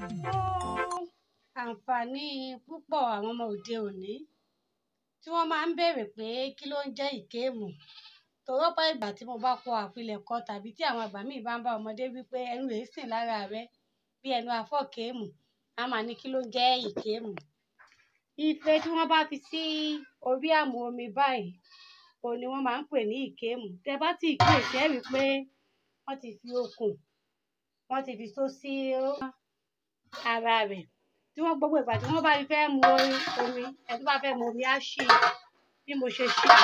Fún àǹfààní púpọ̀ àwọn ọmọ òde òní tí wọ́n máa ń béèrè pé kí ló ń jẹ́ ìkéèmù. Torí ọ̀pọ̀ ìgbà tí mo bá kọ àpilẹ̀kọ tàbí tí àwọn àgbà míì bá ń bá ọmọdé wí pé ẹnu èé sìn lára rẹ bí ẹnu afọ́kèémù, a máa ní kí ló ń jẹ́ ìkéèmù. Ife tí wọ́n bá fi sí orí àmù omi báyìí, òun ni wọ́n máa ń pè ní ìkéèmù. Tẹ bá sì kíyèsí, ẹ rí i pé wọ́n ti fi okùn, wọ́n ti fi só sí ara rẹ̀. Tí wọ́n gbogbo ìgbà tí wọ́n bá fi fẹ́ mu omi, ẹni tó bá fẹ́ mu omi á ṣí bí mo ṣe ṣí i.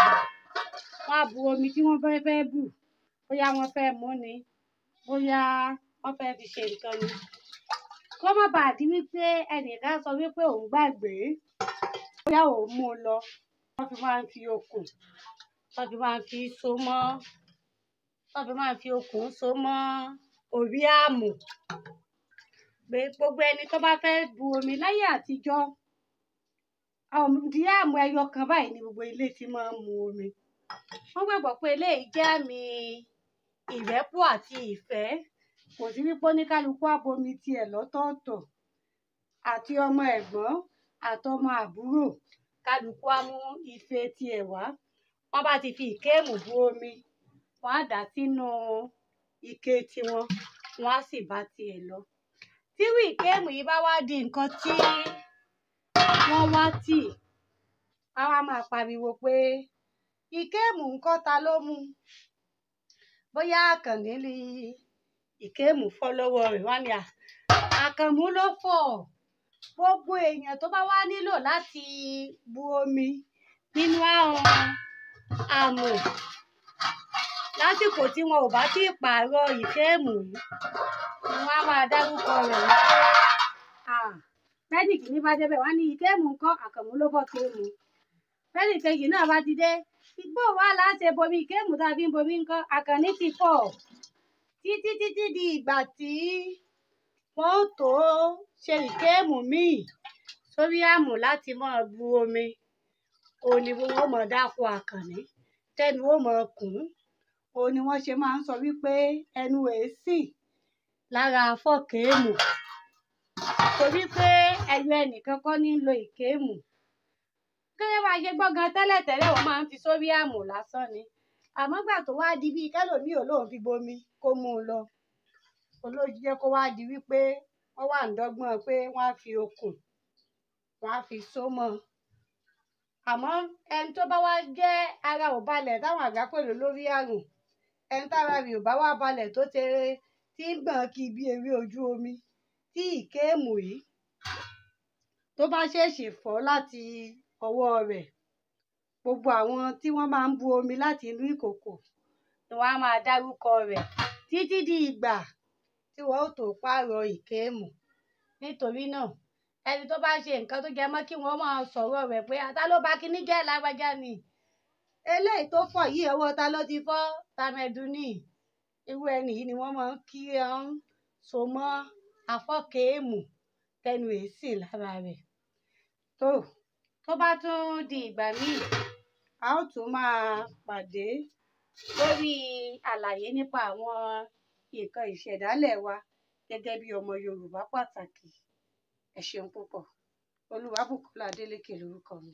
Wọ́n á bu omi tí wọ́n fẹ́ fẹ́ bù, bóyá wọ́n fẹ́ mú ni, bóyá wọ́n fẹ́ fi ṣe nǹkan ni. Kó má baà di wípé ẹnìkan sọ wípé òun gbàgbé, bóyá òun mú un lọ, wọ́n fi máa ń fi okùn, wọ́n fi máa ń fi so mọ́, wọ́n fi máa ń fi okùn so mọ́ orí àmù. Pé gbogbo ẹni tó bá fẹ́ bu omi láyé àtijọ́, ìdí àmù ẹyọ kan báyìí ni gbogbo ilé tí máa ń mu omi. Wọ́n gbàgbọ́ pé eléyìí jẹ́ àmì ìrẹ́pọ̀ àti ìfẹ́. Kò sí wípé oníkálukú á bomi tiẹ̀ lọ́tọ̀ọ̀tọ̀, àti ọmọ ẹ̀gbọ́n àtọmọ àbúrò, kálukú á mú ife tiẹ̀ wá. Wọ́n bá ti fi ìkéèmù bu omi, wọ́n á dà á sínú ike tiwọn, wọ́n á sì bá tiẹ̀ lọ. Tírú ìkéèmù yìí bá wá di nǹkan tí wọ́n wá tì, wọ́n á máa pariwo pé ìkéèmù ńkọ́, ta ló mú? Bóyá Àkànní ni ìkéèmù fọ́ lọ́wọ́ rẹ̀, wọ́n á ní à, Àkànmú ló fọ́. Gbogbo èèyàn tó bá wá nílò láti bu omi nínú àwọn àmù lásìkò tí wọn ò bá tíì pààrọ̀ ìkéèmù yìí, ni wọ́n á máa dárúkọ rẹ̀ wípé à, bẹ́ẹ̀ni kìíní bá débẹ̀, wọ́n á ní ìkéèmù ńkọ́, Àkànmú ló fọ́ kéèmù. Bẹ́ẹ̀ni kejì náà bá ti dé, igbó wa là ń ṣe bomi ìkéèmù tá a fi ń bomi ńkọ́, Àkànní ti fọ́. Títí títí di ìgbà tí wọ́n ó tó ṣe ìkéèmù míì sórí àmù láti máa bu omi, òun ni wọ́n ó mọ̀ dáko Àkànní, tẹ́nu ó mọ̀ kùn. Òun ni wọ́n ṣe máa ń sọ wípé ẹnu èé sìn lára afọ́kèémù. Torí pé ẹyọ ẹnìkan kọ́ ní ń lo ìkéèmù. Gẹ́gẹ́ bá a ṣe gbọ́ gan tẹ́lẹ̀tẹ́lẹ̀, wọ́n máa ń fi sórí àmù lásán ni. Àmọ́ ìgbà tó wá di bí kẹ́lòmíì ò lóun fi bomi kó mú un lọ, òun ló jẹ́ kó wá di wípé wọ́n wà ń dọ́gbọ́n pé wọ́n á fi okùn, wọ́n á fi so mọ́. Àmọ́ ẹni tó bá wá jẹ́ ara ò balẹ̀ táwọn àgbà pè lólórí àrùn, ẹni tára rẹ̀ ò bá wá balẹ̀ tó ti tí ń gbọ̀n kí bí ewé ojú omi, tí ìkéèmù yìí tó bá ṣèṣì fọ́ láti ọwọ́ rẹ̀, gbogbo àwọn tí wọ́n máa ń bu omi láti inú ìkòkò ni wọ́n á máa dárúkọ rẹ̀ títí di ìgbà tí wọ́n ó tó pààrọ̀ ìkéèmù. Nítorí náà, ẹni tó bá ṣe nǹkan tó jẹ mọ́ kí wọ́n máa sọ̀rọ̀ rẹ̀ pé ta ló bá kíní jẹ́ lágbájá ni. Eléyìí tó fọ́ yìí, ọwọ́ ta ló ti fọ́, tàmẹ̀dù ni. Irú ẹni yìí ni wọ́n máa ń kí ọ́n so mọ́ afọ́kèémù tẹnu èé sìn lára rẹ̀. Tó bá tún di ìgbà míì, a ó tún máa pàdé lórí àlàyé nípa àwọn nǹkan ìṣẹ̀dálẹ̀ wa gẹ́gẹ́ bí ọmọ Yorùbá pàtàkì. Ẹ ṣeun púpọ̀. Olúwabùkọ́lá Adélékè lórúkọ mi.